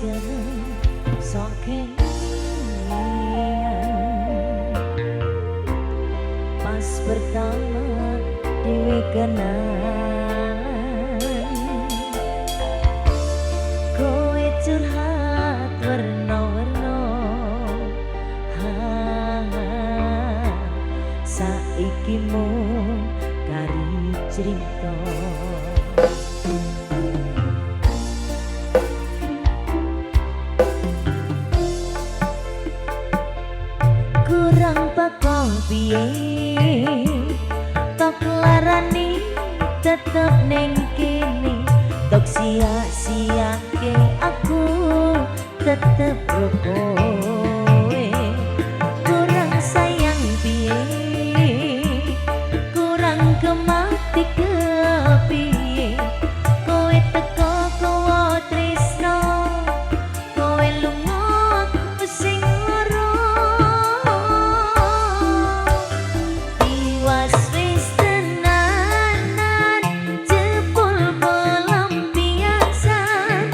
kerep sok kelingan. Pas pertama dhewe kenalan, kowe curhat werna-werna. Ha, saiki mung kari cerita. Kurang pako piye tok larani tetep ning kene, tok sia-siake aku tetep ro kowe. Kurang sayang piye, kurang kemati kepiye, kowe teko kowe tresno, kowe lunga aku sing lara. Tiwas wis tenanan jebul pelampiasan,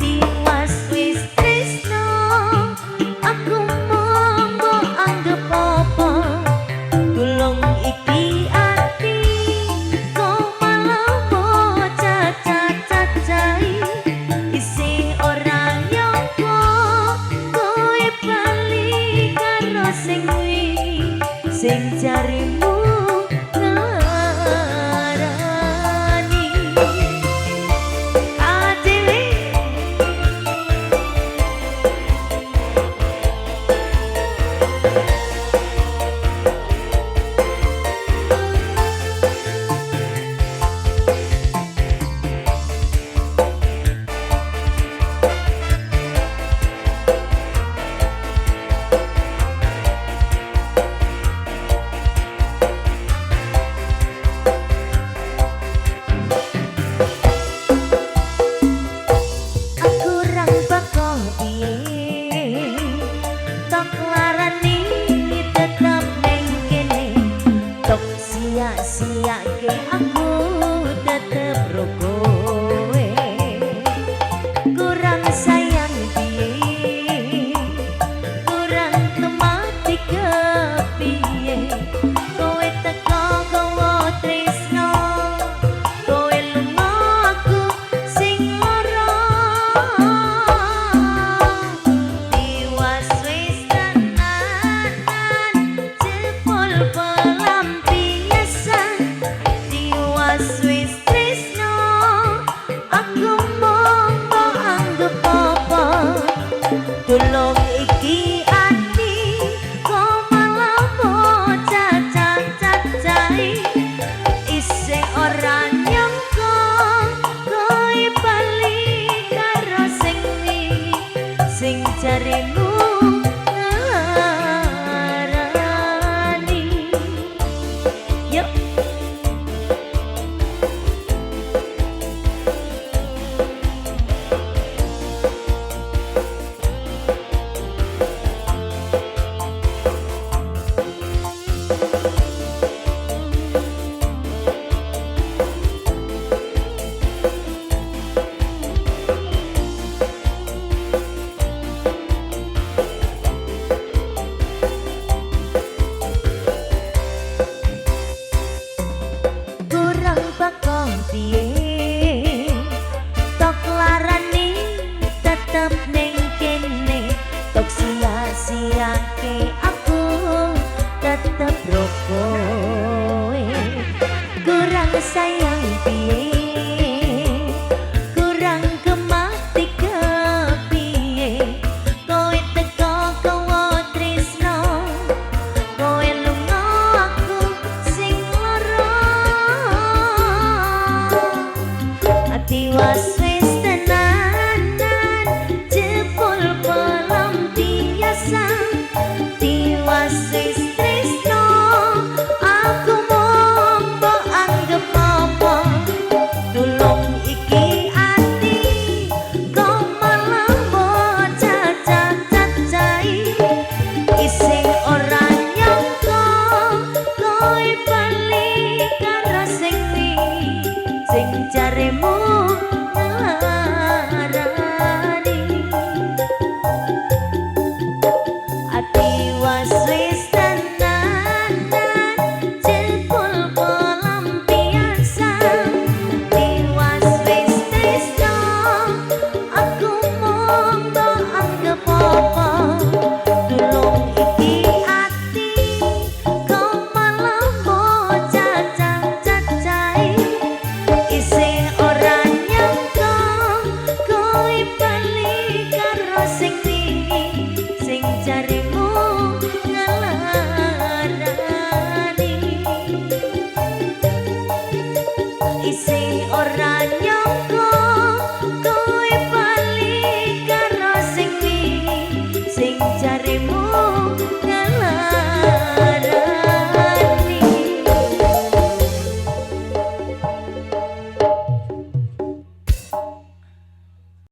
tiwas wis tresno aku mung mbok anggep apa. Tulung iki ati kok malah mbok cacah-cacahi, isih ora nyangka kowe bali karo sing wingi, sing jaremu nglarani adewe. Aku rang bako piye tok larani tetep ning kene, tok sia-siake aku tetep ro kowe. Kurang sayang piye, kurang temati kepiye, kowe teko kowe tresno, kowe lunga aku sing lara. Tiwas wis tenanan jebul pelampiasan, tiwas wis tresno aku mung mbok anggep apa. Tulung iki ati kok malah mbok cacah-cacahi, isih ora nyangka kowe bali karo sing wingi, sing jaremu.